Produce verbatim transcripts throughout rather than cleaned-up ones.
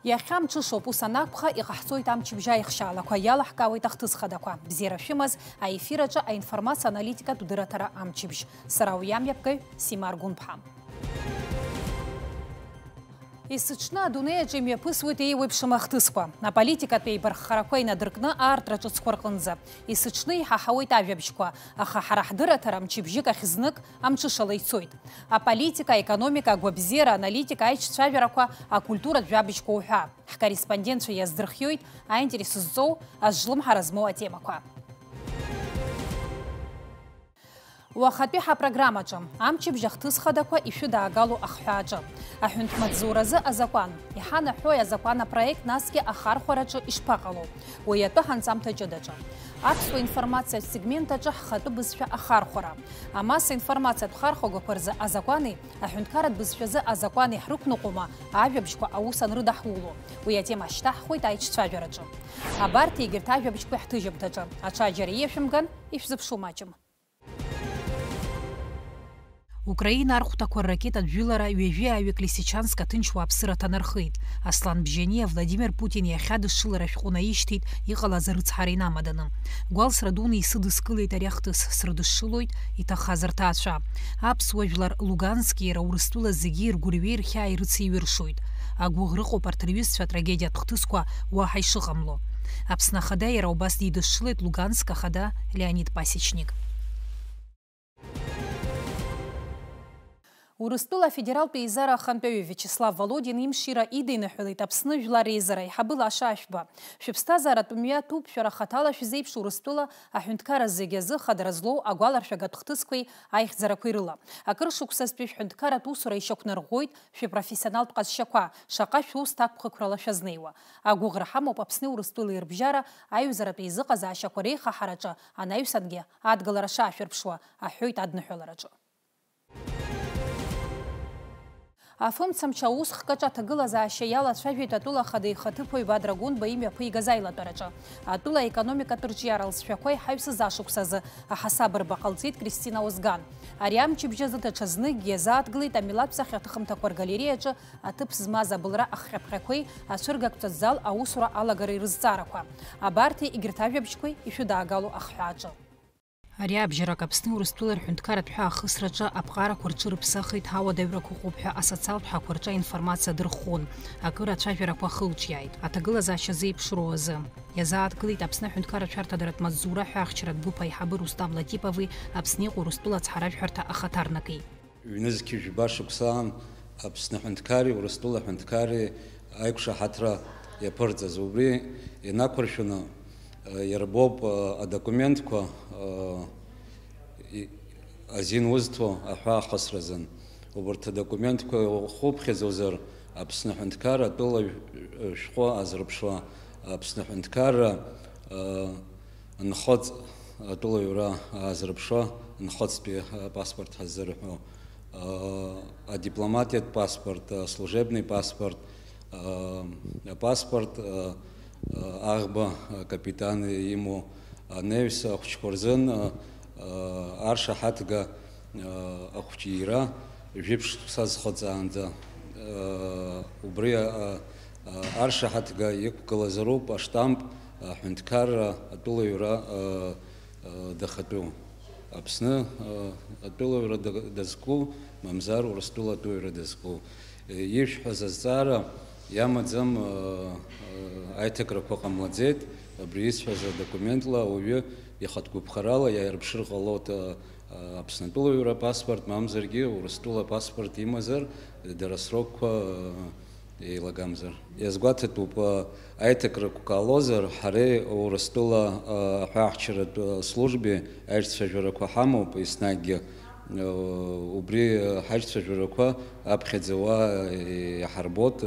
Иахьа мҽышоуп, ус анакәха, иҟаҳҵоит амчыбжь аихшьаалақәа, иалаҳкаауеит ахҭыс хадақәа. Бзиара шәымаз, аефир аҿы аинформациа-аналитикатә дырраҭара амчыбжь. Сара уи амҩаԥгаҩ Сима Аргәынԥҳа. Есыҽны адунеи аҿы имҩаԥысуеит еиуеиԥшым ахҭысқәа. Аполитикатә еибарххарақәа инадыркны аартра ҿыцқәа рҟынӡа. Есыҽны иҳаҳауеит ажәабжьқәа, аха ҳара ҳдырраҭара мчыбжьык ахь знык амҽышала ицоит. Аполитика, аекономика, агәабзиара, аналитика, аиҿцәажәарақәа, акультуратә жәабжьқәа уҳәа. Ҳкорреспондентцәа иаздырхиоит аинтерес зҵоу, азҿлымҳара змоу атемақәа. Уахатәи ҳапрограммаҿы амчыбжь ахҭыс хадақәа ишәыдаагало ахҳәааҿы. Аҳәынҭмаҵзуразы азакәан. Иҳанаҳәои азакәан апроект, насгьы ахархәараҿы ишԥаҟало? Уи атәы ҳанҵамҭа ҷыдаҿы. Аԥсуа информациатә сегмент аҿы ҳхатәы бызшәа ахархәара. Амасса информациатә хархәагақәа рзы азакәани, аҳәынҭқарратә бызшәазы азакәани ҳрықәныҟәома ажәабжьқәа аус анрыдаҳуло? Уи атема шьҭаҳхуеит аиҿцәажәараҿы. Абарҭ егьырҭ ажәабжьқәа ҳҭыжьымҭаҿы. Аҽаџьара ииашәымган, ишәзыԥшу маҷым. Украина архәҭақәа рракетатә жәылара ҩажәи ааҩык Лисичанск аҭынч уааԥсыра ҭанархеит. Аслан Бжьаниа Владимир Путин иахьа дышшылара ашәҟәы наишьҭит, иҟалаз арыцҳара инамаданы. Гәалсра дуны исыдыскылеит ари ахҭыс, срыдышшылоит иҭахаз рҭаацәа. Аԥсуа жәлар Лугански иара Урыстәыла зегьы иргәырҩеи рхьааи рыцеиҩыршоит. Агәыӷра ыҟоуп арҭ рҩызцәа атрагедиатә хҭысқәа уаҳа ишыҟамло. Аԥсны Ахада иара убас дидышшылеит Луганск Ахада Леонид Пасечник. Урыстәыла Афедералтә Еизара Ахантәаҩы Виачеслав Володин имшира идиныҳәалеит Аԥсны Жәлар Реизара аиҳабы Лаша Ашәба. Шәыԥсҭазааратә мҩа ҭоуп шәара хаҭала шәзеиԥш Урыстәыла аҳәынҭқарра зегьы азы хадара злоу агәаларшәагатә хҭысқәеи аихьӡарақәеи рыла. Акыр шықәсазтәи шәҳәынҭқарратә усура ишьақәнарӷәӷәоит шәпрофессионалтә ҟазшьақәа, шаҟа шәус ҭакԥхықәрала шәазнеиуа. Агәыӷра ҳамоуп Аԥсни Урыстәылеи рыбжьара аиҩызаратә еизыҟазаашьақәа реихаҳараҿы анаҩсангьы адгылара шаашәырԥшуа, аҳәоит адныҳәалараҿы. Афымцамч аусхк аҿы аҭагылазаашьа иалацәажәеит атәыла ахада ихаҭыԥуаҩ Бадра Гәынба имҩаԥигаз аилатәараҿы. Атәыла аекономикатә рҿиара лҵшәақәа иҳаҩсыз ашықәсазы аҳасабырба ҟалҵеит Кристина Озган. Ари амчыбжь азы даҽазныкгьы иазааҭгылеит амилаҭтә сахьаҭыхымҭақәа ргалереиаҿы аҭыԥ змаз абылра ахҟьаԥҟьақәеи ацәыргақәҵатә зал аусура алагареи рызҵаарақәа. Абарҭи егьырҭ ажәабжьқәеи ишәыдаагало ахҳәааҿы. Ари абжьарак Аԥсни Урыстәылеи рҳәынҭқарратә ҳәаахысраҿы аԥҟарақәа рҿы рыԥсахит, ҳауадаҩрақәа ыҟоуп ҳәа асоциалтә ҳақәа рҿы аинформациа дырххон, акыр ацәажәарақәа ахылҿиааит, аҭагылазаашьа зеиԥшроу азы. Иазааҭгылеит Аԥсны аҳәынҭқарратә шәарҭадаратә маҵзура ҳәаахьчаратә гәыԥ аиҳабы Рустам Латипови Аԥсны иҟоу Урыстәыла ацҳаражәҳәарҭа ахаҭарнаки. Ҩнызқьи жәба шықәса аан Аԥсны аҳәынҭқарреи Урыстәыла аҳәынҭқарреи аиқәшаҳаҭра иаԥырҵаз. Убри инақәыршәаны, э, иарбоуп, э, адокументқәа, э, и-, азин узҭо аҳәаахысразын. Убарҭ адокументқәа ухуԥхьаӡозар, Аԥсны аҳәынҭқарра атәыла шәҟәы азырԥшуа, Аԥсны аҳәынҭқарра, э, нхыҵ атәылаҩра аазырԥшуа, нхыҵтәи апаспорт ҳаззырҳәо, адипломатиатә паспорт, аслужебный паспорт, апаспорт, аӷба акапитан имоу анаҩс ахәыҷқәа рзын аршаҳаҭга ахәыҷира жәиԥшь шықәса азхаҵаанӡа, убри, а, а, аршаҳаҭга иқәгылазароуп аштамп аҳәынҭқарра атәылаҩра, а, а, дахатәу. Аԥсны, а, атәылаҩра да-, дазку, мамзар Урыстәыла атәылаҩра дазку. Е, ишәҳәаз азҵаара иамаӡам, а, а, аиҭакрақәа ҟамлаӡеит, абри исҳәаз адокументла ауаҩы ихатә гәаԥхарала иааирԥшыр ҟалоит, а, Аԥснытәылаҩра апаспорт, мамзаргьы Урыстәыла апаспорт имазар, дара срокқәа еилагамзар. Иазгәаҭатәуп, аиҭакрақәа ҟалозар, ҳареи Урыстәыла аҳәаахьчаратә службеи аиҿцәажәарақәа ҳамоуп еснагьгьы. Убри ҳаиҿцәажәарақәа аԥхьаӡа уа иҳарбоит,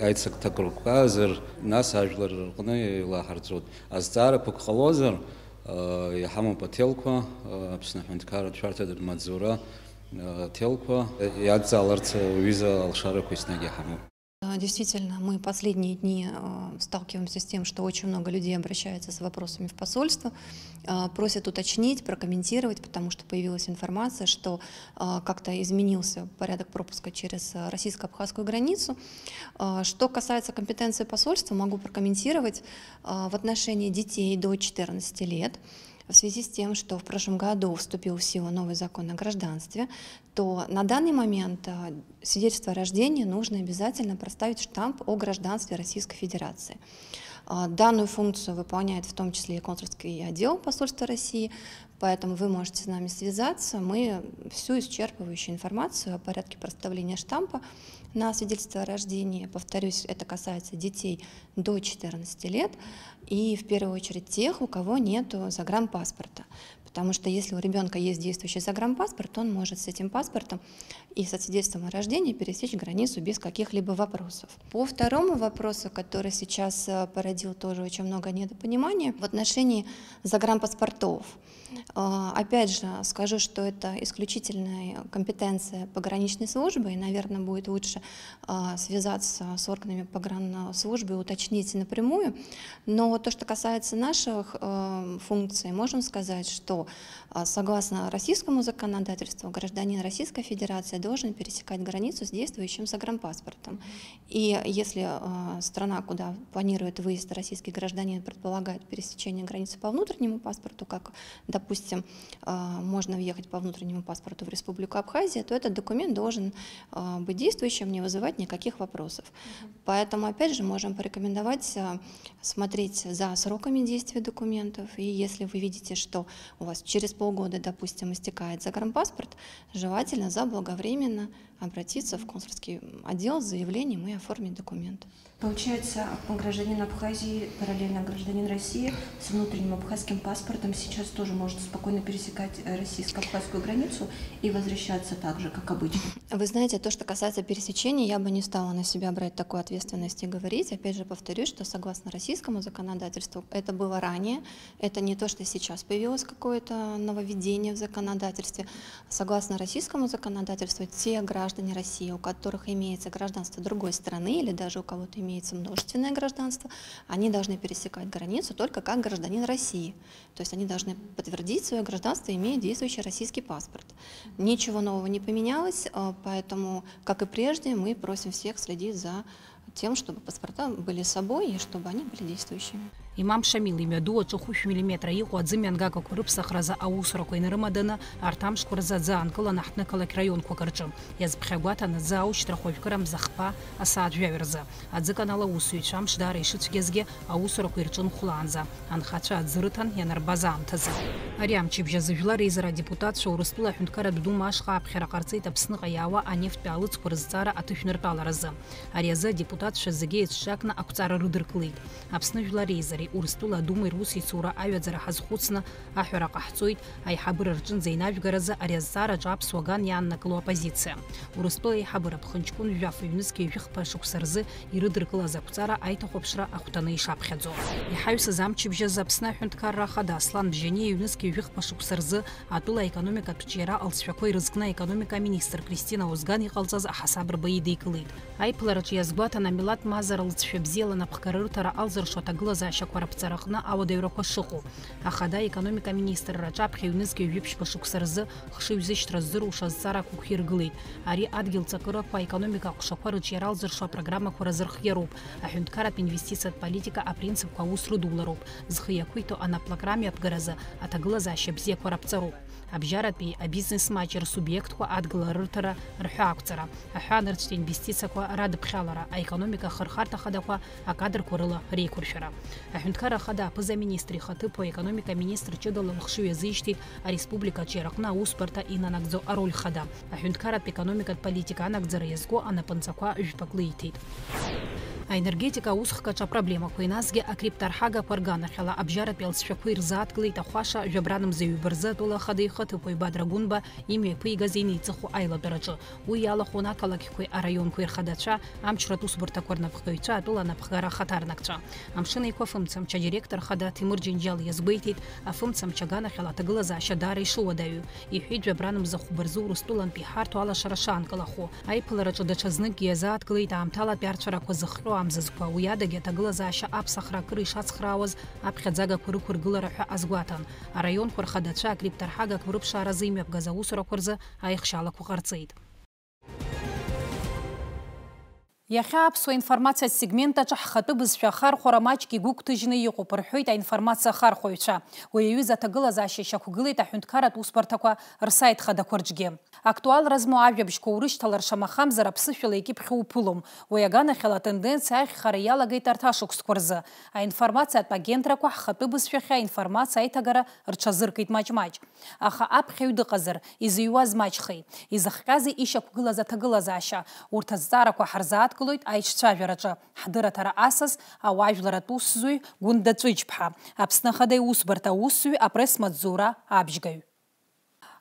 аицакҭақәа ркәазар, нас ажәлар рҟны еилаҳарҵоит. Азҵаарақәак ҟалозар, Иҳамоуп аҭелқәа, Аԥсны аҳәынҭқарратә шәарҭадаратә маҵзура аҭелқәа иадҵааларц уҩыза алшарақәа еснагь иҳамоуп. Действительно, мы последние дни э, сталкиваемся с тем, что очень много людей обращаются с вопросами в посольство, э, просят уточнить, прокомментировать, потому что появилась информация, что э, как-то изменился порядок пропуска через э, российско-абхазскую границу. Э, Что касается компетенции посольства, могу прокомментировать. Э, В отношении детей до четырнадцати лет, в связи с тем, что в прошлом году вступил в силу новый закон о гражданстве, то на данный момент э, свидетельство о рождении нужно обязательно проставить штамп о гражданстве Российской Федерации. А, Данную функцию выполняет в том числе и консульский отдел посольства России, поэтому вы можете с нами связаться, мы всю исчерпывающую информацию о порядке проставления штампа на свидетельство о рождении, повторюсь, это касается детей до четырнадцати лет, и в первую очередь тех, у кого нет загранпаспорта. Потому что если у ребенка есть действующий загранпаспорт, он может с этим паспортом и со свидетельством о рождении пересечь границу без каких-либо вопросов. По второму вопросу, который сейчас э, породил тоже очень много недопонимания в отношении загранпаспортов. Э, Опять же, скажу, что это исключительная компетенция пограничной службы, и, наверное, будет лучше э, связаться с органами погранслужбы и уточнить напрямую. Но то, что касается наших э, функций, можем сказать, что а, согласно российскому законодательству, гражданин Российской Федерации должен пересекать границу с действующим загранпаспортом. И если э, страна, куда планирует выезд российский гражданин, предполагает пересечение границы по внутреннему паспорту, как, допустим, э, можно въехать по внутреннему паспорту в Республику Абхазия, то этот документ должен э, быть действующим, не вызывать никаких вопросов. Поэтому, опять же, можем порекомендовать э, смотреть за сроками действия документов. И если вы видите, что у вас через полгода, допустим, истекает загранпаспорт, желательно заблаговременно обратиться в консульский отдел с заявлением и оформить документ. Получается, гражданин Абхазии, параллельно гражданин России, с внутренним абхазским паспортом сейчас тоже может спокойно пересекать э, российско-абхазскую границу и возвращаться так же, как обычно. Вы знаете, то, что касается пересечения, я бы не стала на себя брать такую ответственность и говорить. Опять же, повторюсь, что согласно российскому законодательству, это было ранее, это не то, что сейчас появилось какое-то нововведение в законодательстве. Согласно российскому законодательству, те граждане России, у которых имеется гражданство другой страны или даже у кого-то имеется множественное гражданство, они должны пересекать границу только как гражданин России. То есть они должны подтвердить свое гражданство, имея действующий российский паспорт. Ничего нового не поменялось, э, поэтому, как и прежде, мы просим всех следить за тем, чтобы паспорта были с собой и чтобы они были действующими. Имам Шамил имҩаду аҿы хәышә миллиметра иҟоу аӡы мҩангагақәа рыԥсахразы аусурақәа инарымаданы, арҭ амшқәа рзы аӡы аанкылан аҳҭнықалақь раионқәак рҿы. Иазԥхьагәаҭан аӡы аушьҭра хәажәкыра мза хԥа асааҭ жәаҩа рзы. Аӡыканал аусзуҩцәа амш даара ишыцәгьазгьы аусурақәа ирҿын хәлаанӡа, анхацәа аӡы рыҭан ианарбаз аамҭазы. Ари амчыбжь азы Жәлар реизара адепутатцәа Урыстәыла аҳәынҭқарратә дума ашҟа аԥхьара ҟарҵеит Аԥсныҟа иаауа анефттә аалыҵқәа рызҵаара аҭышәныртәаларазы. Ари азы адепутатцәа зегьы еицҿакны ақәҵара рыдыркылеит. Аԥсны Жәлар реизареи Урыстәыла Адумеи русеицура аҩаӡара ҳазхәыцны аҳәара ҟаҳҵоит аиҳабыра рҿынӡа инажәгаразы ари азҵаараҿы аԥсуа ган иааннакыло аппозициа. Урыстәыла аиҳабыра ԥхынҷкәын жәаф ҩнызқьи жәыхԥа шықәса рзы ирыдыркылаз ақәҵара аиҭахәаԥшра ахәҭаны ишаԥхьаӡо. Иҳаҩсыз амчыбжь азы Аԥсны аҳәынҭқарра ахада Аслан Бжьаниа ҩнызқьи жәыхԥа шықәса рзы атәыла аекономикатә ҿиара алҵшәақәа ирызкны аекономика аминистр Кристина Озган иҟалҵаз аҳасаб рба идикылеит. Аиԥылараҿы иазгәаҭан амилаҭ мазара лҵшәа бзиала анапхгара рыҭара алзыршо аҭагылазаашьақәа раԥҵараҟны ауадаҩрақәа шыҟоу. Ахада аекономика аминистрра аҿаԥхьа ҩнызқьи жәиԥшьба шықәса рзы хшыҩзышьҭра ззыруша азҵаарақәа ықәиргылеит. Ари адгьыл ҵакырақәа аекономика аҟәшақәа рыҿиара алзыршо апрограммақәа разырхиароуп, аҳәынҭқарратә инвестициатә политика апринципқәа аус рыдулароуп, зхы иақәиҭу анаплакра мҩаԥгаразы аҭагылазаашьа бзиақәа раԥҵароуп. Абжьаратәи абизнес маҷра субиектқәа адгылара рыҭара рҳәаақәҵара, аҳәаанырцәтә инвестициақәа радыԥхьалара, аекономика ахырхарҭа хадақәа акадрқәа рыла реиқәыршәара. Аҳәынҭқарра ахада аԥыза-министр ихаҭыԥуа аекономика аминистр ҷыдала лыхшыҩ азишьҭит ареспублика аҿиараҟны аусбарҭа инанагӡо ароль хада. Аҳәынҭқарратә економикатә политика анагӡара иазку анапынҵақәа жәпак лиҭеит. Аенергетика аусхкаҿ апроблемақәеи насгьы акрипторҳагақәа рганахьала абжьаратәи алҵшәақәеи рзааҭгылеит ахәаша жәабранмза ҩба рзы атәыла ахада ихаҭыԥуаҩ Бадра Гәынба имҩаԥигаз инеиҵыху аилатәараҿы. Уи иалахәын ақалақьқәеи араионқәеи рхадацәа, амчратә усбарҭақәа рнапхгаҩцәа, атәыла анапхгара ахаҭарнакцәа. Амшын Еиқәа афымцамч адиректор хада Ҭемыр Џьынџьал иазгәеиҭеит, афымцамч аганахьала аҭагылазаашьа даара ишыуадаҩу. Иҳәеит, жәабранмза хәба рзы Урыстәылантәи иҳарҭо алашара шаанкылахо. Аиԥылараҿы даҽазныкгьы иазааҭгылеит аамҭалатәи арцәарақәа зыхҟьо амзызқәа, уи адагьы аҭагылазаашьа аԥсахра акыр ишацхраауаз аԥхьаӡагақәа рықәыргылара ҳәа азгәаҭан. Араионқәа рхадацәа акрипторҳагақәа рыԥшааразы имҩаԥгаз аусурақәа рзы аихшьалақәа ҟарҵеит. Иахьа аԥсуа информациатә сегмент аҿы ҳхатәы бызшәа ахархәара маҷк игәыгәҭажьны иҟоуп, рҳәоит аинформациа ахархәаҩцәа. Уи аҩыза аҭагылазаашьа ишьақәгылеит аҳәынҭқарратә усбарҭақәа рсайт хадақәа рҿгьы. Актуалра змоу ажәабжьқәа урышьҭалар шамахамзар аԥсышәала икьыԥхьу уԥылом. Уи аганахьала атенденциа аиӷьхара иалагеит арҭ ашықәсқәа рзы. Аинформациатә агентрақәа ҳхатәы бызшәахьы аинформациа аиҭагара рҽазыркит маҷ-маҷ. Аха аԥхьаҩ дыҟазар, изыҩуаз маҷхеи? Изыхҟьазеи ишьақәгылаз аҭагылазаашьа? Урҭ азҵаарақәа ҳарзааҭгылоит аиҿцәажәараҿы. Ҳдырраҭара асас ауаажәларратә усзуҩ Гәында Ҵәыџьԥҳа, Аԥсны Ахада Иусбарҭа аусзуҩ, апресс-маҵзура абжьгаҩ.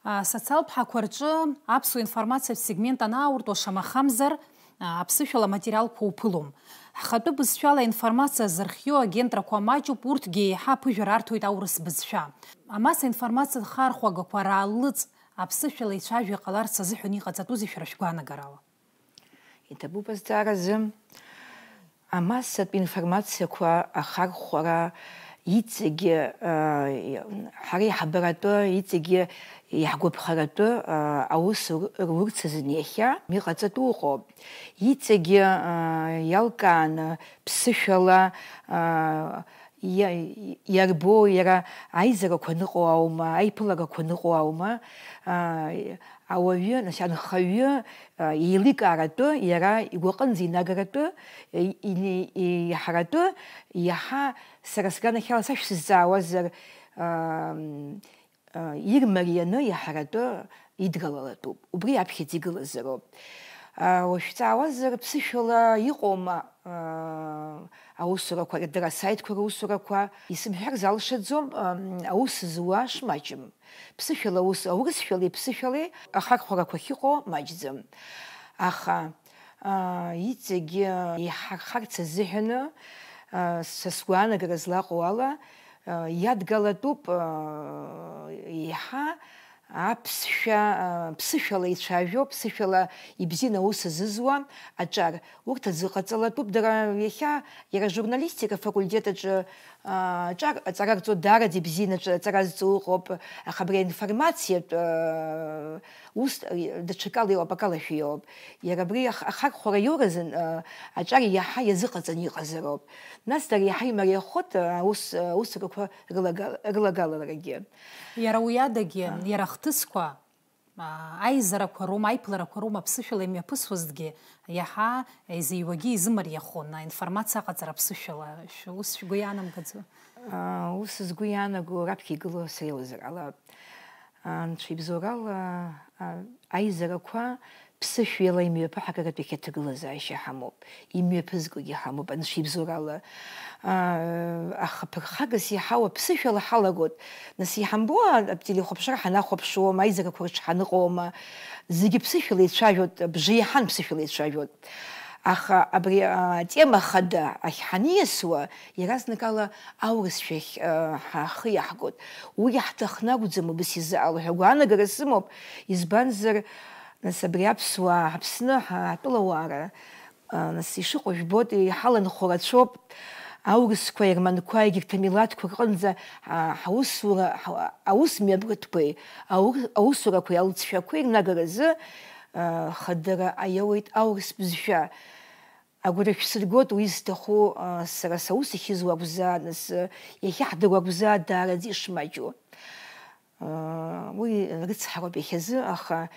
А, социалтә ҳақәа рҿы аԥсуа информациатә сегмент анаауртуа шамахамзар, а, аԥсышәала аматериалқәа уԥылом. Ҳхатәы бызшәала аинформациа зырхиоу агентрақәа маҷуп, урҭгьы еиҳа аԥыжәара арҭоит аурыс бызшәа. Амассаинформациатә хархәагақәа рааллыҵ аԥсышәала ицәажәо иҟаларц азыҳәан иҟаҵатәузеи шәара шәгәаанагарала? Иҭабуп азҵааразы. Амассатә информациақәа ахархәара иҵегьы, а, ҳара иҳабаратәы, иҵегьы иаҳгәаԥхаратәы, а, аус ру-, рурц азын иахьа иҟаҵатәу ыҟоуп. Иҵегьы, а, иалкааны ԥсышәала, а, иа-, иарбоу иара аизарақәа ныҟоу аума, аиԥыларақәа ныҟоу аума, а, ауаҩы, нас, анхаҩы, а, еиликааратәы, иара игәаҟынӡа инагаратәы, и-, ини-, и-, иаҳаратәы, иаҳа сара сганахьала сашәсызҵаауазар, ам, а, ирмарианы иаҳаратәы идгалалатәуп. Убри аԥхьаӡа игылазароуп. А, уашәҵаауазар, ԥсышәала иҟоума, а, аусурақәа, дара асаитқәа русурақәа? Исымҳәар залшаӡом, ам, аус зуа шмаҷым. Ԥсышәала аус, аурысшәалеи ԥсышәалеи ахархәарақәа ахьыҟоу маҷӡам. Аха, а, иҵегьы иҳархарц азыҳәаны, а, са сгәаанагара злаҟоу ала, а, иадгалатәуп, а, еиҳа аԥсшәа, а, ԥсышәала ицәажәо, ԥсышәала ибзианы аус азызуа аҿар. Урҭ азы ҟаҵалатәуп, дара иахьа иара ажурналистика афакультет аҿы, аа, аҿар-, аҵара рҵо даараӡа ибзианы аҿ-, аҵара зҵо ыҟоуп, аха абри аинформациатә, аа, ус, даҽакала иоуп, акалашәа иоуп. Иара абри ах-, ахархәара иоуразын, аа, аҿар иаҳа иазыҟаҵаны иҟазароуп. Нас дара иаҳа имариахоит, аа, аус, аусурақәа рылагал-, рылагаларагьы. Иара уи адагьы, иара ахҭысқәа, аа, аизарақәа роума, аиԥыларақәа роума аԥсышәала имҩаԥысуазҭгьы, иаҳа изыҩуагьы изымариахон, аинформациа аҟаҵара аԥсышәала. Шәы-, ус шәгәы иаанамгаӡо? Аа, ус сгәы иаанаго раԥхьа игылоу среиуазар ала, анцәа ибзоурала, а, аизарақәа ԥсышәала имҩаԥаҳгаратәы иахьа ҭагылазаашьа ҳамоуп, имҩаԥызгогьы ҳамоуп, анцәа ибзоурала. Аа, аха ԥырхагас иаҳау аԥсышәала ҳалагоит. Нас иҳамбо, а, ателехәаԥшра ҳанахәаԥшуама, аизарақәа рҿы ҳаныҟоума, зегьы ԥсышәала ицәажәоит, бжеиҳан ԥсышәала ицәажәоит. Аха абри, а, атема хада ахь ҳаниасуа, иаразнакала аурысшәахь, а, ҳахы иаҳгоит. Уи иаҳҭахны акәӡам убас изыҟало ҳәа агәаанагара сымоуп, избанзар, нас, абри аԥсуаа, Аԥсны ҳа-, ҳтәылауаара, а, нас, ишыҟоу жәбоит, иҳаланхо рацәоуп. Аурысқәа, аерманқәа, егьырҭ амилаҭқәа рҟынӡа, а, ҳаусура, ҳа-, аус мҩаԥгатәқәеи аур-, аусурақәеи алҵшәақәеи рнагаразы, а, хадара аиауеит аурыс бызшәа. Агәра шәсыргоит уи зҭаху, а, сара саус ахьызуа акәзааит, нас, а, иахьаҳдыруа акәзааит, даараӡа ишмаҷу. А, уи рыцҳароуп иахьазы, аха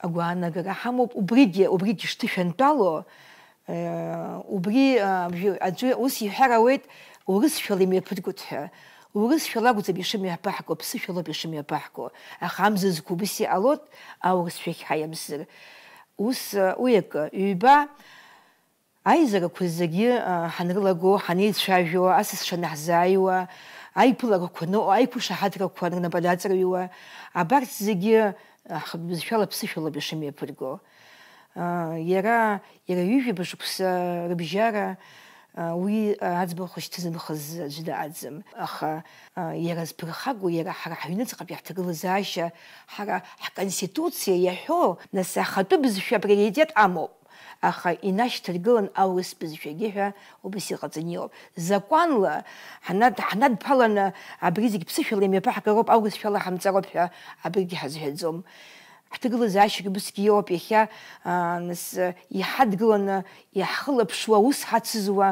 агәаанагара ҳамоуп, убригьы, убригьы шҭышәантәало, э, убри, а, бжьы-, аӡәы ус иҳәар ауеит, урысшәала имҩаԥыргоит ҳәа. Урысшәала акәӡам ишымҩаԥаҳго, ԥсышәалоуп ишымҩаԥаҳго. Аха амзызқәа убас иҟалоит, аурысшәахь ҳаиамсыр. Ус, э, уи акы, ҩба, Аизарақәа зегьы, а, ҳанрылаго, ҳанеицәажәо, асасцәа анаҳзааиуа, аиԥыларақәа ныҟәо, аиқәышаҳаҭрақәа рнапы даҵарҩуа, абарҭ зегьы, а, ҳбызшәала ԥсышәалоуп ишымҩаԥырго. А, иара, иара ҩажәаба шықәса рыбжьара, а, уи, а, аӡбахә шьҭызымхыз аӡәы дыҟаӡам. Аха, а, иара зԥырхагоу, иара ҳара ҳаҩныҵҟатәи ҳҭагылазаашьа, ҳара ҳконституциа иаҳәо, нас ахатәы бызшәа априоритет амоуп. Аха инашьҭаргылан аурыс бызшәагьы ҳәа убас иҟаҵаны иҟоуп. Закәанла ҳнад-, ҳнадԥаланы абри зегь ԥсышәала имҩаԥаҳгароуп, аурысшәала ҳамҵароуп ҳәа абригь ҳазҳәаӡом. Ҳҭагылазаашьагьы убысгьы иоуп иахьа, аа, нас, иҳадгыланы иаҳхылаԥшуа, аус ҳацызуа,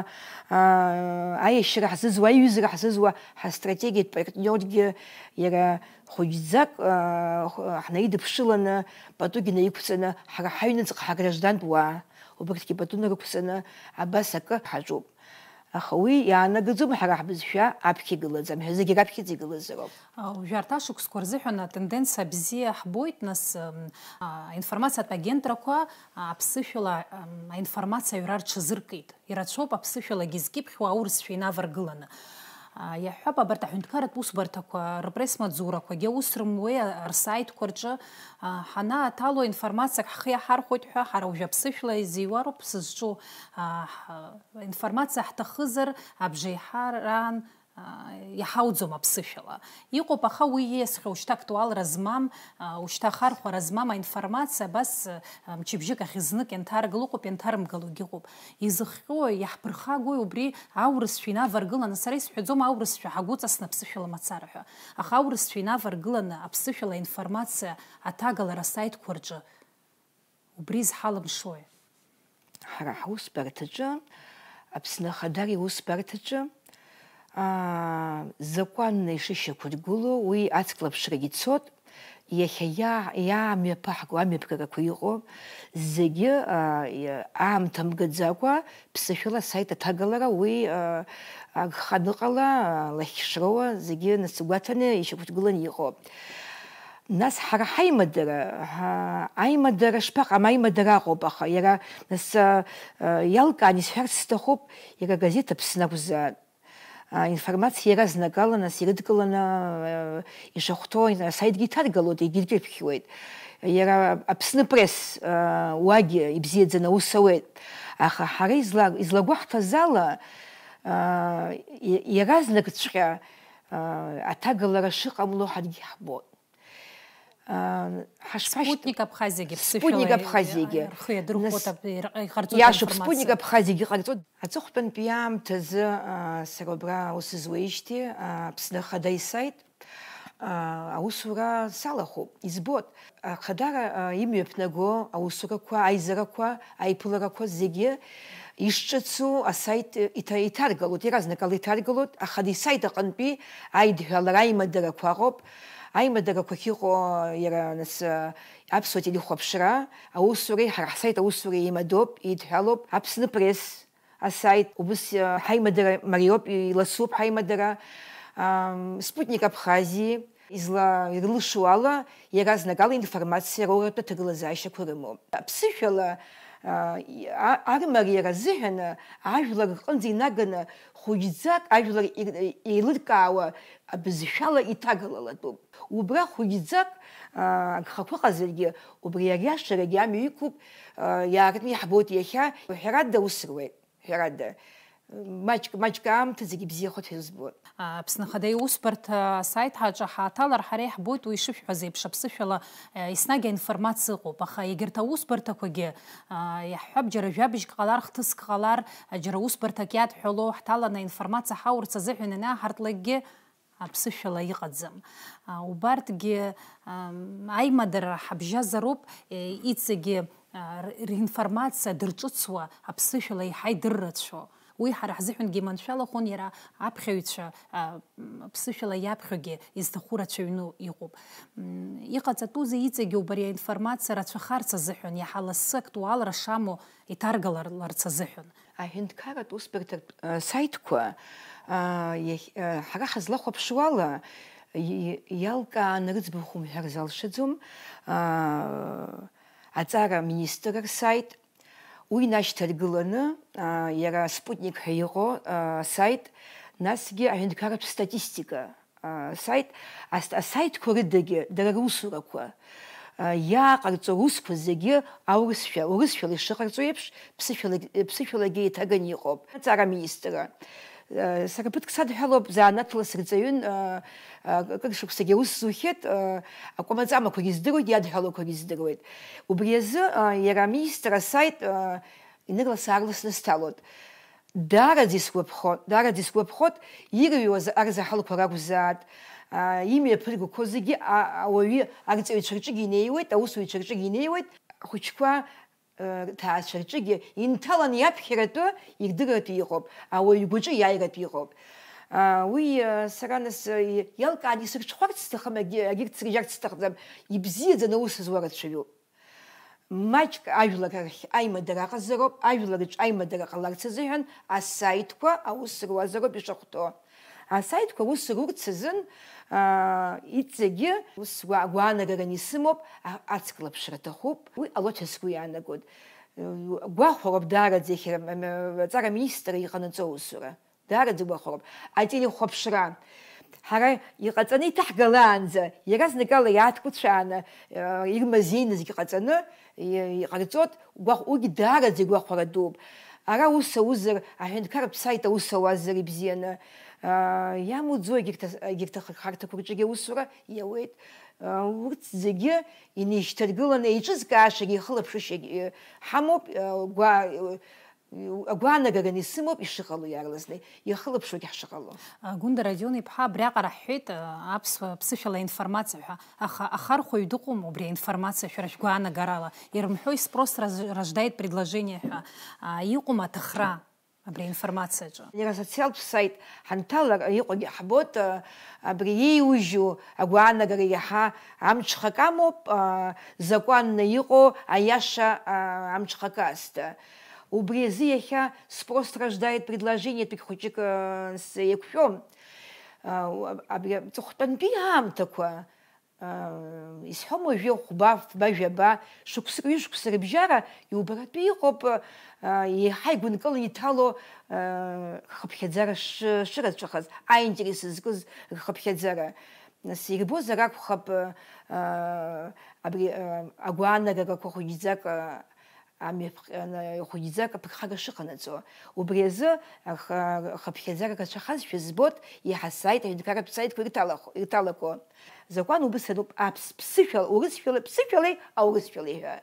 аа, аиашьара ҳзызуа, аиҩызара ҳзызуа, ҳастратегиатә партниоргьы иара хәыҷӡак, аа, х-, ҳнаидыԥшыланы, патугьы наиқәҵаны, ҳара ҳаҩныҵҟа ҳаграждантә уаа, убырҭгьы пату нарықәҵаны, абас акы ҳаҿуп. Аха уи иаанагаӡом ҳара ҳбызшәа аԥхьа игылаӡам ҳәа, зегьы раԥхьаӡа игылазароуп. А, уажәы арҭ ашықәсқәа рзыҳәан атенденциа бзиа ҳбоит, нас, м, а, аинформациатә агентрақәа, а, аԥсышәала, м, аинформациа аҩра рҽазыркит. Ирацәоуп аԥсышәалагьы зкьыԥхьуа аурысшәа инаваргыланы. А, иаҳҳәап, абарҭ аҳәынҭқарратә усбарҭақәа рпресс-маҵзурақәагьы аус рымуеи, а, рсаитқәа рҿы, а, ҳанааҭало информациак ҳхы иаҳархәоит ҳәа, ҳара уажәы аԥсышәала изиуароуп сызҿу, а, ҳ-, информациа ҳҭахызар, абжеиҳараан, а, иҳауӡом аԥсышәала. Иҟоуп, аха уи ииасхьоу шьҭа актуалра змам, а, ушьҭа ахархәара змам аинформациа абас, а, мчыбжьык ахь знык ианҭаргыло ыҟоуп, ианҭарымгалогьы ыҟоуп. Изыхҟьои, иаҳԥырхагои убри аурысшәа инаваргыланы? Сара исҳәаӡом аурысшәа ҳагәыҵасны аԥсышәала мацара ҳәа. Аха аурысшәа инаваргыланы аԥсышәала аинформациа аҭагалара асаитқәа рҿы убри изҳалымшои? Ҳара ҳусбарҭаҿы, Аԥсны Ахадара иусбарҭаҿы, аа, закәанны ишышьақәыргылоу уи ацклаԥшрагьы цот, иахьа иа-, иаамҩаԥаҳго амҩаԥгарақәа иҟоу зегьы, аа, иа-, аамҭа мгаӡакәа ԥсышәала асаит аҭагалара уи, аа, агха аныҟала, аа, лахьшроуа зегьы насыгәаҭаны ишьақәыргыланы иҟоуп. Нас ҳара ҳаимадара, ҳа-, аимадара шԥаҟам, аимадара аҟоуп, аха иара нас, а, а, иалкаан исҳәарц сҭахуп, иара агазеҭ Аԥсны акәзаат. А, информациа иаразнакала нас ирыдкыланы, а, ишахәҭоу асаитгьы иҭаргалоит, егьырҭ ирԥхьуеит. Иара Аԥсны пресс, а, уагьы ибзиаӡаны аус ауеит. Аха ҳара изла-, излагәаҳҭаз ала, а, и-, иаразнакҵәҟьа, а, аҭагалара шыҟамло ҳаргьы ҳбоит. Аа, ҳашԥашьҭ-, Спутник Абхазиагьы ԥсышәала Спутник Абхазиагьы. Рхы иадырхәоит, Нас, аб-, ир-, иҟарҵоит иашоуп, аинформациа. Спутник Абхазиагьы ҟарҵоит. Аҵыхәтәантәи аамҭазы, аа, сара убра аус зуеижьҭеи, аа, Аԥсны Ахада исаит, аа, аусура салахәуп, избоит. Ахадара, аа, имҩаԥнаго аусурақәа, аизарақәа, аиԥыларақәа зегьы ишҿыцу асаит иҭа-, иҭаргалоит, иаразнакала иҭаргалоит, Ахада исаит аҟынтәи аидҳәалара аимадарақәа ыҟоуп. Аимадарақәа ахьыҟоу иара нас, аԥсуа телехәаԥшра аусуреи ҳара ҳсайт аусуреи еимадоуп, еидҳәалоуп Аԥсны Пресс асаит, убыс, ҳаимадара мариоуп, иласуп ҳаимадара, ам, Спутник Абхазии, изла-, ирлышо ала, иаразнак ала информациа роуратәы аҭагылазаашьақәа рымоуп. Аԥсышәала, а, и-, а-, армариара азыҳәан ажәлар рҟынӡа инаганы хәыҷӡак ажәлар ир-, еилыркаауа абызшәала иҭагалалатәуп. Убра хәыҷӡак, аа, агхақәа ыҟазаргьы, убри ариашарагьы амҩа иқәуп, аа, иаартны иаҳбоит иахьа, ҳәарада, аус руеит, ҳәарада. Маҷк, маҷк аамҭа зегьы бзиахоит ҳәа збоит. Аԥсны Ахада иусбарҭа асаит ҳаҿы ҳааҭалар, ҳара иаҳбоит уи ишышәҳәаз еиԥш аԥсышәала, е, еснагь аинформациа ыҟоуп, аха егьырҭ аусбарҭақәагьы, аа, иаҳҳәап, џьара жәабжьк ҟалар, хҭыск ҟалар, џьара усбарҭак иадҳәало, ҳҭаланы аинформациа ҳаурц азыҳәан ианаҳартлакгьы, аԥсышәала иҟаӡам. А, убарҭгьы, ам, аимадара ҳабжьазароуп, е, иҵегьы, а, р-, ринформациа дырҿыцуа аԥсышәала еиҳа идыррацәоу. Уи ҳара ҳзыҳәангьы иманшәалахәын, иара аԥхьаҩцәа, а, м, аԥсышәала иаԥхьогьы изҭаху рацәаҩны иҟоуп. М, иҟаҵатәузеи иҵегьы убри аинформациа рацәахарц азыҳәан, иаҳа лассы актуалра шамоу иҭаргалар-, ларц азыҳәан? Аҳәынҭқарратә усбарҭатә, э, саитқәа, э, иахь-, э, ҳара ҳазлахәаԥшуала, и-, иалкааны рыӡбахә умҳәар залшаӡом, э, аҵара министр рсаит, Уи нашьҭаргыланы, аа, иара Спутник ҳәа иҟоу, аа, асаит, насгьы аҳәынҭқарратә статистика, аа, асаит, ас-, асаитқәа рыдагьы дара русурақәа, аа, иааҟарҵо русқәа зегьы аурысшәа, урысшәала ишыҟарҵо еиԥш, ԥсышәалагь-, ԥсышәалагьы иҭаганы иҟоуп. Аҵара аминистрра. Э, сара ԥыҭк садҳәалоуп, занааҭла сырҵаҩын, э, э, кыр шықәсагьы аус зухьеит, э, акәамаҵамақәагьы здыруеит, иадҳәалақәагьы здыруеит. Убри азы, э, иара аминистр асаит, э, инарлас-аарласны сҭалоит. Даараӡа исгәаԥхоит, даараӡа исгәаԥхоит, ирыҩуаз арзаҳалқәа ракәзааит, э, имҩаԥыргақәо зегьы, а-, ауаҩы арҵаҩцәа рҿыгьы инеиуеит, аусуҩцәа рҿыгьы инеиуеит, ахәыҷқәа рҭаацәа рҿыгьы инҭалан иаԥхьаратәы ирдыратәы иҟоуп, ауаҩ игәаҿы иааиратәы иҟоуп. Уи сара нас иалкааны исырҽхәарц сҭахым, егьырҭ срыжьарц сҭахӡам, ибзиаӡаны аус зуа рацәаҩуп. Маҷк ажәлар рахь аимадара аҟазароуп, ажәлар рҿы аимадара ҟаларц азыҳәан асаитқәа аус руазароуп ишахәҭоу. Асаитқәа аус рурц азын, аа, иҵегьы ус гәа-, агәаанагараны исымоуп, а-, ацклаԥшра аҭахуп. Уи ҟалоит ҳәа сгәы иаанагоит. Гәахәароуп даараӡа иахьа м-, м-, аҵара аминистр иҟанаҵо аусура. Даараӡа гәахәароуп. Ателехәаԥшра. Ҳара иҟаҵаны иҭаҳгалаанӡа, иаразнакала иааҭгәыцәааны, э, ирмазеиназгьы ҟаҵаны, и-, иҟарҵоит, гәахә-, уигьы даараӡа игәахәара дууп. Ара ус аузар, аҳәынҭқарратә саит аус ауазар ибзианы, аа, иамуӡо егьырҭ ас-, егьырҭ ахырхарҭақәа рҿгьы аусура иауеит. Урҭ зегьы инеишьҭаргыланы еиҿызкаашагьы ихылаԥшышьагьы ҳамоуп, гәа-, агәаанагараны исымоуп ишыҟало иаарласны, ихылаԥшуагь ҳшыҟало. Гәында Родион-иԥҳа, абриаҟара ҳҳәеит, аԥсуа ԥсышәала информациа ҳәа, аха ахархәаҩ дыҟоума убри аинформациа шәара шәгәаанагарала? Ирымҳәои спрос раз-, рождает предложение ҳәа? Иҟоума аҭахра абри аинформациаҿы? Иара асоциалтә саит ҳанҭалар иҟоугьы ҳбоит, абри иеиужьу агәаанагара иаҳа амҽхак амоуп, закәанны иҟоу аиаша амҽхак азҭа. Убри азы иахьа спрос рождает предложение-тәгь хәыҷык, э, с-, еиқәшәом. Э, у-, аб-, абри аҵыхәтәантәи аамҭақәа, э, исҳәом уажәы хәба, фба, жәаба, шықәсык, ҩышықәса рыбжьара иубаратәы иҟоуп, э, еиҳа игәынкыланы иҭало, э, рхыԥхьаӡара шы-, шырацәахаз, аинтерес зкыз рхыԥхьаӡара. Нас ирбозар акәхап, э, абри, э, агәаанагарақәа хәыҷӡак, э, амҩаԥҟьаны ихәыҷӡак аԥырхага шыҟанаҵо. Убри азы аха-, ахыԥхьаӡара рацәахазшәа збоит, иаҳа асаит, аҳәынҭқарратә саитқәа ирҭалахо, ирҭалақәо. Закәан убыс ануп, аԥс-, ԥсышәала, урысшәала, ԥсышәалеи аурысшәалеи ҳәа.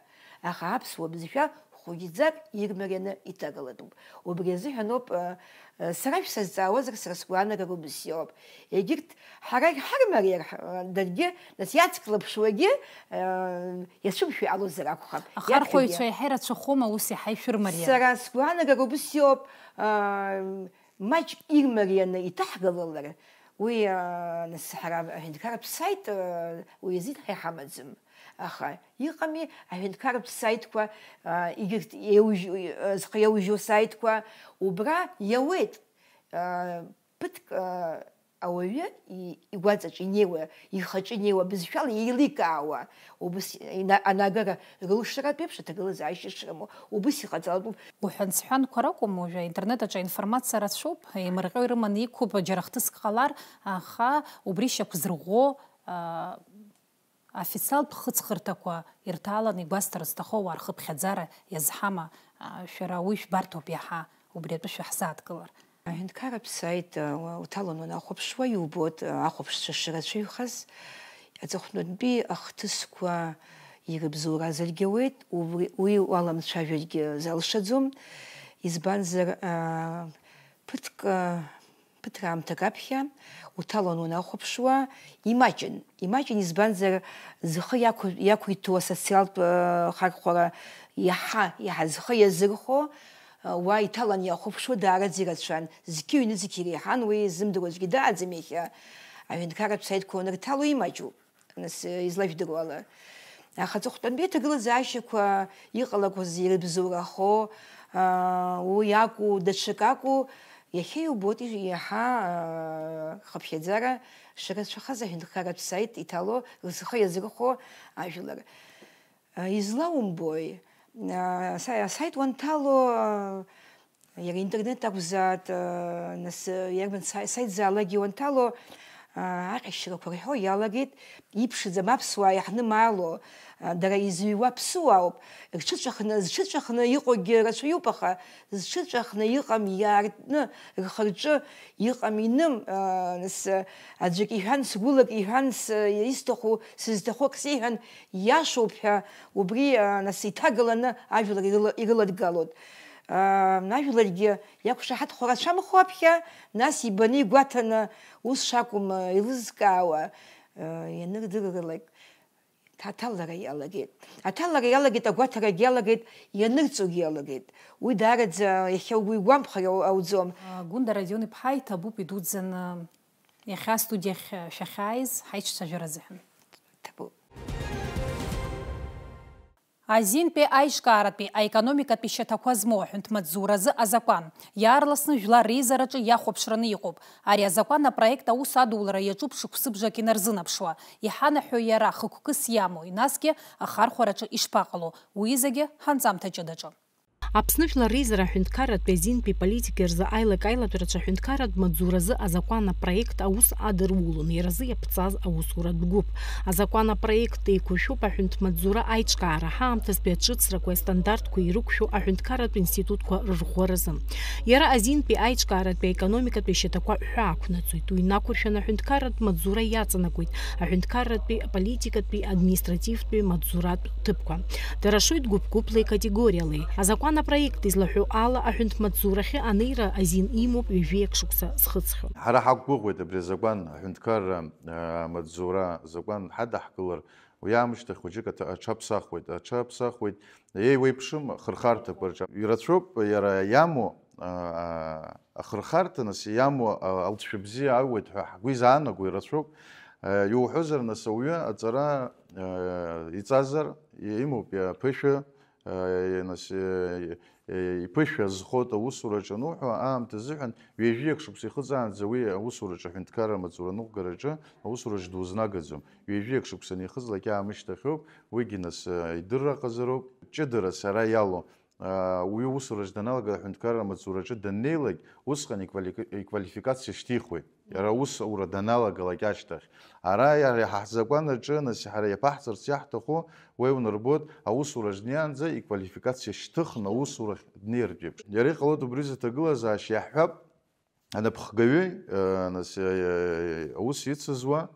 Аха аԥсуа бызшәа хәыҷӡак ирмарианы иҭагалатәуп. Убри азыҳәаноуп, э, э, сара шәсазҵаауазар, сара сгәаанагароуп, бзиоуп. Егьырҭ ҳара иҳармариар, ҳа-, даргьы, нас иацклаԥшуагьы, э, иацәымшәо иҟалозар акәхап. Ахархәаҩцәа иаԥхьагьы. Иаҳа ирацәахома ус иаҳа ишәырмариар? Сара сгәаанагароуп, бзиоуп, э, маҷк ирмарианы иҭаҳгалалар, уи, аа, нас ҳара аҳәынҭқарратә саит, аа, уи азин ҳа иҳамаӡам. Аха иҟами аҳәынҭқарратә саитқәа, аа, егьырҭ еиужь-, зхы иаужьу саитқәа, убра иауеит, аа, ԥыҭк, аа, ауаҩы и-, игәаҵаҿ инеиуа, ихаҿы инеиуа бызшәала еиликаауа, убыс ина-, анагара рылшаратә еиԥш аҭагылазаашьа шрымоу, убыс иҟаҵалатәуп. Уҳәан-сҳәанқәа ракәым, уажәы аинтернет аҿы аинформациа рацәоуп, еимырҟьо ирыманы иқәуп, џьара хҭыск ҟалар, аха убри шьақәзырӷәӷәо, аа, официалтә хыҵхырҭақәа ирҭааланы игәасҭар зҭаху ауаа рхыԥхьаӡара иазҳама, аа, шәара уи шәбарҭоуп иаҳа, убри атәы шәаҳзааҭгылар. Аҳәынҭқарратә саит, уа-, уҭалан уанахәаԥшуа, иубоит, ахәаԥшцәа шырацәаҩхаз, аҵыхәтәантәи ахҭысқәа ирыбзоуразаргьы ауеит, убри, уи уаламцәажәаргьы залшаӡом, избанзар, аа, ԥыҭк, ԥыҭраамҭак аԥхьа уҭалан уанахәаԥшуа, имаҷын, имаҷын, избанзар, зхы иақәы-, иақәиҭу асоциалтә, э, хархәара иаҳа, иаҳа зхы иазырхәо, уа иҭалан иахәаԥшуа даараӡа ирацәан, зқьи ҩнызқьи иреиҳан, уи ззымдыруа аӡәгьы дааӡам иахьа. Аҳәынҭқарратә саитқәа уанырҭало имаҷуп, нас, излажәдыруа ала. Аха аҵыхәтәантәи аҭагылазаашьақәа иҟалақәаз ирыбзоурахо, аа, уи акәу, даҽак акәу, иахьа иубоит иж-, иаҳа, аа, хыԥхьаӡара шырацәахаз аҳәынҭқарратә саит иҭало, рзхы иазырхәо ажәлар. Излаумбои, Асаи-, асаит уанҭало, иара интернет акәзааит, нас, иарбан са-, саитзаалакгьы уанҭало, аҟьашьрақәа рҳәо иалагеит, иԥшӡам аԥсуаа иаҳнымаало, дара изыҩуа ԥсуаауп, рҽыҵәахны, зҽыҵәахны иҟоугьы рацәаҩуп, аха зҽыҵәахны иҟам иаартны, рхы-рҿы иҟам иным, нас, аӡәык иҳәан, сгәылак иҳәан, с-, исҭаху, сызҭаху ак сеиҳәан, иашоуп ҳәа, убри, нас, иҭагаланы ажәлар ирыла-, ирыладгалоит. Ажәларгьы иақәшаҳаҭхо рацәамхо аԥхьа, нас ибаны игәаҭаны, ус шакәым еилызкаауа, ианырдыррылак, аҭалара иалагеит. Аҭалара иалагеит, агәаҭарагьы иалагеит, ианырҵогьы иалагеит. Уи даараӡа иахьа угәы игәамԥхар ау-, ауӡом. Гәында Родион-иԥҳа, иҭабуп идуӡӡаны иахьа астудиахь шәахьааиз ҳаицәцәажәара азыҳәан. Ҭабуп. Азинтәи аиҿкааратәи аекономикатәи шьаҭақәа змоу аҳәынҭмаҵзуразы азакәан иаарласны жәлар реизараҿы иахәаԥшраны иҟоуп. Ари азакәан апроект аус адулара иаҿуп шықәсыбжак инарзынаԥшуа. Иҳанаҳәо иара хықәкыс иамои, насгьы ахархәараҿы ишԥаҟало, уи зегьы ҳанҵамҭа ҷыдаҿы. Аԥсны Жәлар Реизара Аҳәынҭқарратәи азинтәи политика рзы аилак-аилатәарацәа аҳәынҭқарратә маҵзуразы азакәан апроект аус адырулон иара азы иаԥҵаз аусуратә гәыԥ. Азакәан апроект еиқәыршәуп аҳәынҭмаҵзура аиҿкаара, ҳаамҭазтәи аҿыцрақәеи астандартқәеи ирықәшәо аҳәынҭқарратә институтқәа рырӷәӷәаразы. Иара азинтәи аиҿкааратәи аекономикатәи ашьаҭақәа ҳәа ақәнаҵоит. Уи инақәыршәаны аҳәынҭқарратә маҵзура иаҵанакуеит, аҳәынҭқарратәи, аполитикатәи, административтәи, маҵзуратә ҭыԥқәа. Дара шоит гәыԥ-гәыԥлеи категориалеи. Азакәан апроект излаҳәо ала, аҳәынҭмаҵзурахьы анеира азин имоуп ҩажәи акы шықәса зхыҵхьоу. Ҳара ҳақәгәыӷуеит абри азакәан, аҳәынҭқарра, а, маҵзура азакәан ҳадаҳкылар, уи аамышьҭахь хәыҷык аҭа-, аҽаԥсахуеит, аҽаԥсахуеит, еиуеиԥшым ахырхарҭақәа рҿы. Ирацәоуп иара иамоу, а, а, ахырхарҭа, нас, иамоу, а, алҵшәа бзиа ауеит ҳәа ҳгәы изаанаго ирацәоуп. А, иуҳәозар, нас, ауаҩы аҵара, а, иҵазар, имоуп иаԥышәа, а, нас, а, а, иԥышәа зхоит аусураҿы ануҳәа, аамҭа азыҳәан ҩажәиак шықәса ихыҵаанӡа уи аусураҿы, аҳәынҭқарра амаҵура аныҟәгараҿы аусураҿы дузнагаӡом. Ҩажәиак шықәса анихыҵлак аамышьҭахьоуп, уигьы, нас, а, идырра ҟазароуп. Ҷыдарас ара иалоу, аа, уи усураҿы даналага, аҳәынҭқарра амаҵзураҿы даннеилак, усҟан иквали-, иквалификациа шьҭихуеит. Иара аусура даналагалак ашьҭахь. Ара иара ҳа ҳзакәан аҿы, нас, ҳара иаԥаҳҵарц иаҳҭаху, уи унарбоит, аусураҿы днеиаанӡа иквалификациа шьҭыхны аусурахь днеиртә еиԥш. Иара иҟалоит убри зыҭагылазаашьа иаҳҳәап, анапхгаҩы, э, нас, э, аус ицызуа,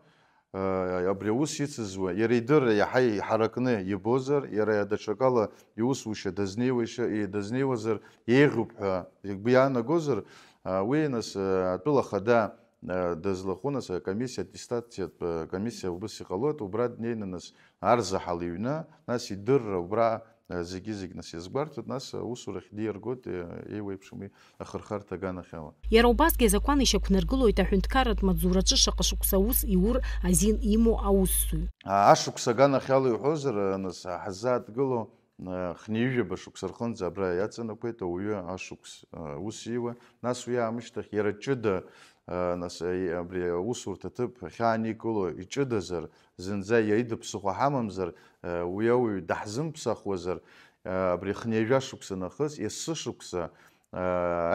э, абри аус ицызуа, иара идырра иаҳа иҳаракны ибозар, иара даҽакала иусушьа дазнеиуашьа, и-, дазнеиуазар еиӷьуп ҳәа игәы иаанагозар, э, уи, нас, э, атәыла ахада, э, дызлахәу, нас, акомиссиа, аттестациатә, э, комиссиа убыс иҟалоит, убра днеины, нас, арзаҳал иҩны, нас идырра убра, э, зегьы-зегь, нас, иазгәарҭоит, нас, аусурахь диаргоит, э, еиуеиԥшым уи ахырхарҭа аганахьала. Иара убасгьы азакәан ишьақәнаргылоит аҳәынҭқарратә маҵзураҿы шаҟа шықәса аус иур азин имоу аусзуҩ. А, ашықәс аганахьала иуҳәозар, э, нас, ҳаззааҭгыло, э, хынҩажәаба шықәса рҟынӡа абра иаҵанакуеит ауаҩы ашықәс, э, ус иуа, нас уи аамышьҭахь иара ҷыда, э, нас, э, абри аусурҭа аҭыԥ ахьааникыло иҷыдазар, зынӡа иаида ԥсыхәа ҳамамзар, э, уи ауаҩ даҳзымԥсахуазар, э, абри хынҩажәа шықәса нахыс, есышықәса, э,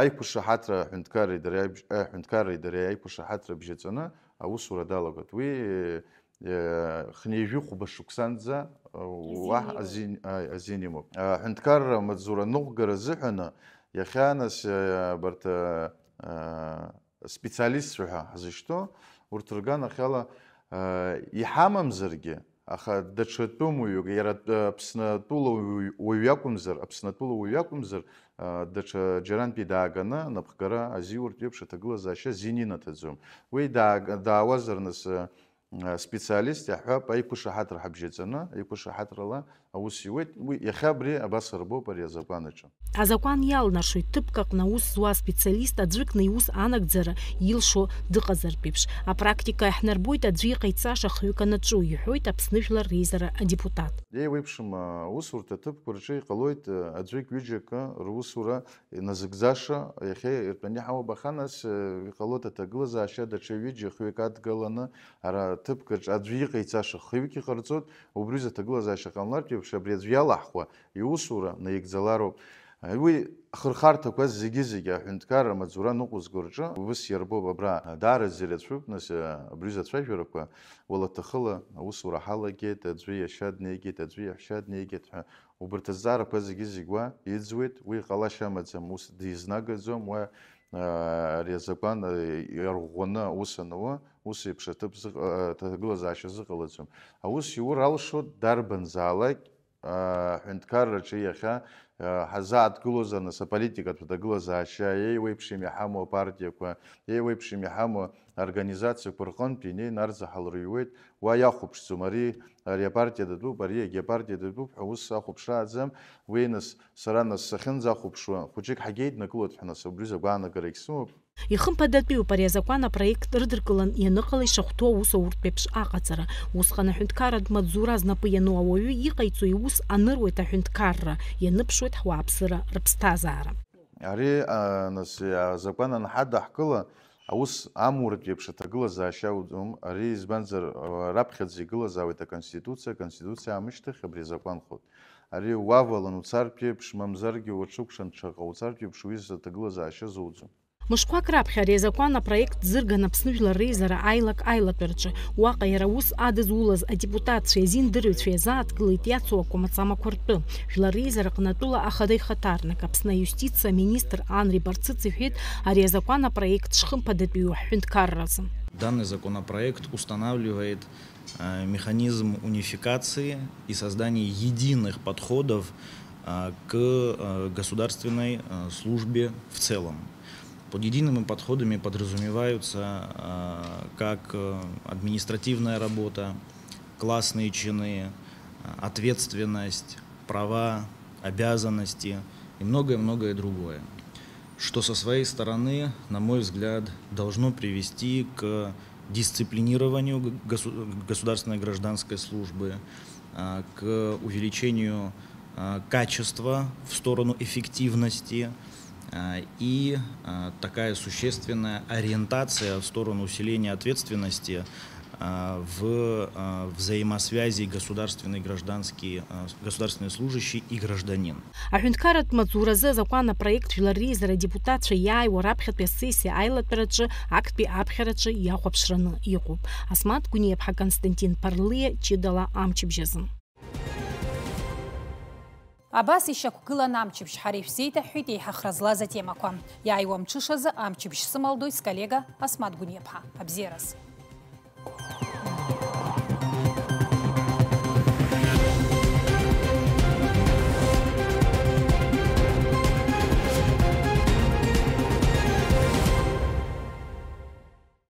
аиқәышаҳаҭра аҳәынҭқарреи дареи аиб-, аҳәынҭқарреи дареи аиқәышаҳаҭра бжьаҵаны аусура далагоит. Уи, э, хынҩажәи хәба шықәсанӡа, э, уаҳа азин, азин имоуп. Аҳәынҭқарра амаҵзура ныҟәгара азыҳәаны иахьа, нас, э, абарҭ, э, э, специалистцәа ҳәа ҳзышьҭоу, урҭ рганахьала, э, иҳамамзаргьы, аха даҽа тәымуаҩык, иара, э, Аԥсны атәыла уаҩ-, уаҩ иакәымзар, Аԥсны атәыла уаҩ иакәымзар, э, даҽа џьарантәи дааганы анапхгара азиуртә еиԥш аҭагылазаашьа азин инаҭаӡом. Уи дааг-, даауазар, нас, э, специалист, иаҳҳәап, аиқәышаҳаҭра ҳабжьаҵаны, аиқәышаҳаҭрала аус иуеит. Уи иахьа абри абас арбоуп ари азакәан аҿы. Азакәан иалнаршоит, ҭыԥк аҟны аус зуа специалист аӡәыкны иус анагӡара илшо дыҟазартә еиԥш. Апрактика иаҳнарбоит аӡәы иҟаиҵаша хҩык анаҿу, иҳәоит Аԥсны Жәлар Реизара адепутат. Еиуеиԥшым аусурҭа ҭыԥқәа рҿы иҟалоит аӡәык-ҩыџьак русура иназыгӡаша, иахьа иртәаны иҳауп, аха нас, э, иҟалоит аҭагылазаашьа даҽа ҩыџьа хҩык адгаланы, ара ҭыԥк аҿы аӡәы иҟаиҵаша хҩык иҟарҵоит, убри рзы аҭагылазаашьа ҟамлартә Абри аӡәы иалаҳхуа иусура наигӡалароуп. Уи ахырхарҭақәа зегьы-зегьы аҳәынҭқарра амаҵзура ныҟәызго рҿы убыс иарбоуп абра. Даараӡа ирацәоуп, нас, абри зацәажәарақәа уалаҭахыла аусура ҳалагеит, аӡәы иашьа днеигеит, аӡәы иаҳәшьа днеигеит ҳәа. Убарҭ азҵаарақәа зегьы-зегь уа иӡуеит, уи ҟалашьа амаӡам, ус дизнагаӡом, уа, а, ари азакәан, а, иарӷәӷәаны аус анауа, ус еиԥш аҭыԥ зыҟ-, а, аҭагылазаашьа зыҟалаӡом. Аус иур алшоит дарбанзаалак, а, аҳәынҭқарраҿы иахьа, а, ҳазааҭгылозар, нас, аполитикатә ҭагылазаашьа, еиуеиԥшым иҳамоу апартиақәа, еиуеиԥшым иҳамоу аорганизациақәа рҟынтә инеины арзаҳал рыҩуеит, уа иахәаԥшӡом, ари, ари апартиа датәуп, ари егьи апартиа датәуп ҳәа ус ахәаԥшрааӡам. Уи, нас, сара, нас, сахьынӡахәаԥшуа, хәыҷык ҳагьеиднакылоит ҳәа, нас, убри агәаанагарагь сымоуп. Ихымԥадатәиуп ари азакәан апроект рыдыркылан ианыҟала ишахәҭоу аус ауртә еиԥш аҟаҵара. Усҟан аҳәынҭқарратә маҵзура знапы иану ауаҩы иҟаиҵо иус аныруеит аҳәынҭқарра, ианыԥшуеит ҳуааԥсыра рыԥсҭазаара. Ари, а, нас, азакәан анҳадаҳкыла, аус амуртә еиԥш аҭагылазаашьа ауӡом. Ари избанзар, а, раԥхьаӡа игылазаауеит аконституциа, аконституциа аамышьҭахь абри азакәанхоит. Ари уавалан уцартә еиԥш, мамзаргьы уаҽыкәшан ҽаҟа уцартә еиԥш уи аҭагылазаашьа зоуӡом. Мышқәак раԥхьа ари азакәан апроект зырган Аԥсны Жәлар Реизара аилак аилатәараҿы. Уаҟа иара ус адызулаз адепутатцәеи азиндырҩцәеи иазааҭгылеит иацу акәамаҵамақәа ртәы. Жәлар Реизара аҟны атәыла ахада ихаҭарнак, Аԥсны аиустициа аминистр Анри Барцыц иҳәеит ари азакәан апроект шхымԥадатәиу ҳҳәынҭқарразы. Данный законопроект устанавливает, э, механизм унификации и создания единых подходов, э, к, э, государственной, э, службе в целом. Под едиными подходами подразумеваются, э, как, э, административная работа, классные чины, э, ответственность, права, обязанности и многое-многое другое, что со своей стороны, на мой взгляд, должно привести к дисциплинированию г-, госу-, государственной гражданской службы, а, к увеличению, а, качества в сторону эффективности, а, и, а, такая существенная ориентация в сторону усиления ответственности, а, в, а, взаимосвязи государственный, гражданский, а, государственный служащий и гражданин. Аҳәынҭқарратә маҵзуразы азакәан апроект Жәлар Реизара адепутатцәа иааиуа раԥхьатәи асессиа аилатәараҿы актәи аԥхьараҿы иахәаԥшраны иҟоуп. Асмаҭ Гәниаԥҳа, Константин Ԥарлиа, ҷыдала амчыбжь азы. Абас ишьақәгылан амчыбжь, ҳара ишәзеиҭаҳҳәеит еиҳа хра злаз атемақәа. Иааиуа мҽышазы амчыбжь сымалдоит сколлега Асмаҭ Гәниаԥҳа. Абзиараз.